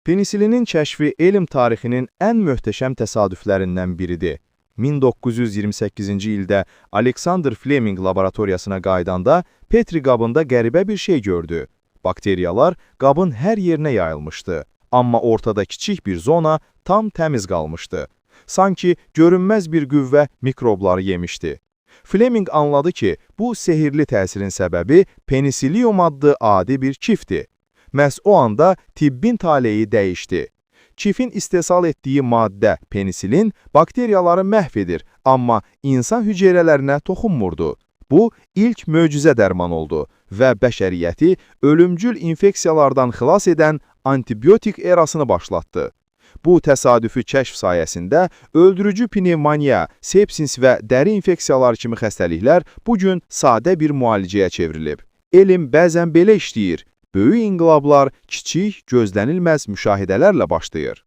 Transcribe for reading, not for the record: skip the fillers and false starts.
Penisilinin kəşfi elm tarixinin ən möhtəşəm təsadüflərindən biridir. 1928-ci ildə Alexander Fleming laboratoriyasına qayıdanda Petri qabında qəribə bir şey gördü. Bakteriyalar qabın hər yerinə yayılmışdı. Amma ortada kiçik bir zona tam təmiz qalmışdı. Sanki görünməz bir qüvvə mikrobları yemişdi. Fleming anladı ki, bu sehirli təsirin səbəbi penicillium adlı adi bir kifdir. Məhz o anda tibbin taleyi dəyişdi. Kifin istehsal etdiyi maddə penisilin bakteriyaları məhv edir, amma insan hüceyrələrinə toxunmurdu. Bu, ilk möcüzə dərman oldu və bəşəriyyəti ölümcül infeksiyalardan xilas edən antibiotik erasını başlatdı. Bu təsadüfi kəşf sayəsində öldürücü pnevmoniya, sepsis və dəri infeksiyaları kimi xəstəliklər bu gün sadə bir müalicəyə çevrilib. Elm bəzən belə işləyir. Böyük inqilablar kiçik, gözlənilməz müşahidələrlə başlayır.